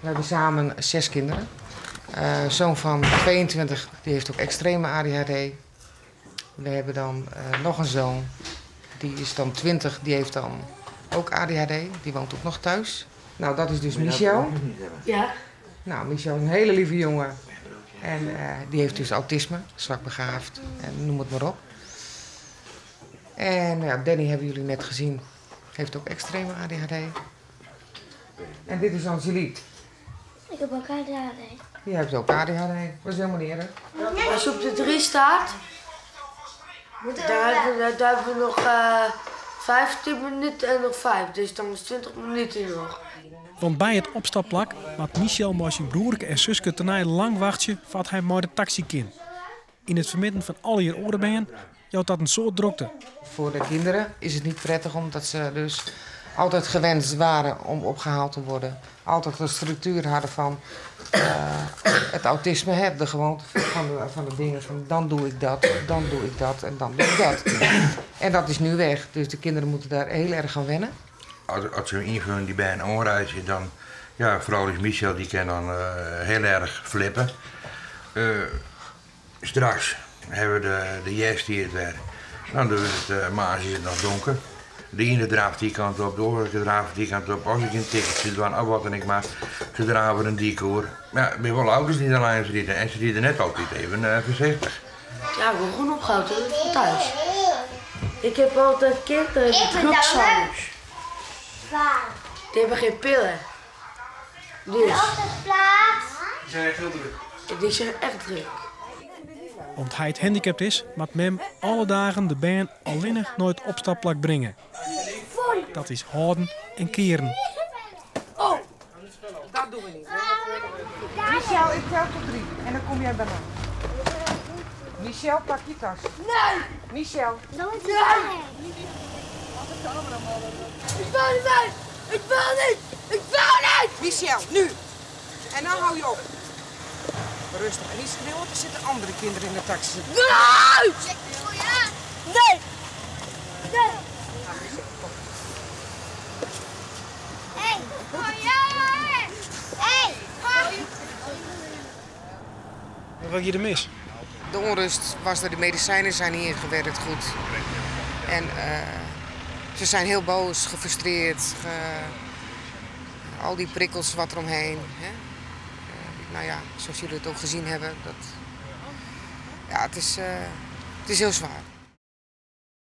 We hebben samen zes kinderen. Zoon van 22, die heeft ook extreme ADHD. We hebben dan nog een zoon, die is dan 20, die heeft dan ook ADHD. Die woont ook nog thuis. Nou, dat is dus Michel. Ja. Nou, Michel is een hele lieve jongen. En die heeft dus autisme, zwak begaafd en noem het maar op. En ja, Danny hebben jullie net gezien, heeft ook extreme ADHD. En dit is Angelique. Ik heb ook ADHD. Die heeft ook ADHD. Dat is helemaal niet erg. Als je op de 3 staat, daar hebben we nog 15 minuten en nog 5. Dus dan is 20 minuten nog. Want by it opstapplak moat Michel mei syn broerke en suske tenei lang wachtsje foar't hy mei de taksy kin. Yn it fermidden fan allegear oare bern jout dat in soad drokte. Voor de kinderen is het niet prettig omdat ze dus altijd gewend waren om opgehaald te worden. Altijd een structuur hadden van het autisme, hè, de gewoonte van de dingen. Van dan doe ik dat, dan doe ik dat en dan doe ik dat. En dat is nu weg, dus de kinderen moeten daar heel erg aan wennen. As se ien fan dy bern oanreitsje, dan, ja, foaral is Michel, dy kin dan hiel erch flippe. Straks hawwe we de hjersttiid wer. Dan wurdt it moarns is it noch donker. De iene draaft dy kant op, de oare draaft dy kant op. As ik in ticketsje dwaan, of wat dan ek mar, se drave in dyk oer. Ja, it binne wol auto's dy't der lâns ride en se ride net altyd even foarsichtich. Ja, ik word gewoon opgehaald hoor, van thuis. Ik heb altijd kinderen met Ik ben drugsangst. Die hebben geen pillen. Dus. plaats. Die zijn echt hiel drok. Die zijn echt druk. Om't heit handicapt is, moat mem alle dagen de bern allinnich nei it opstapplak bringe. Dat is hâlden en kearen. Oh! Dat doen we niet. Michel, ik tel tot 3 en dan kom jij bij mij. Michel, pak je tas. Nee! Michel. Dan moet je Nee! Ik wil niet mee! Ik wil niet! Ik wil niet! Michel, nu! En dan hou je op. Rustig en niet schreeuwen, want er zitten andere kinderen in de taxi. Nee! Nee! Nee! Hey! Hey! Wat gie der mis? De onrust was er, de medicijnen zijn niet ingewerkt goed. En ze zijn heel boos, gefrustreerd. Al die prikkels wat eromheen. Hè? Zoals jullie het ook gezien hebben. Dat, ja, het is heel zwaar.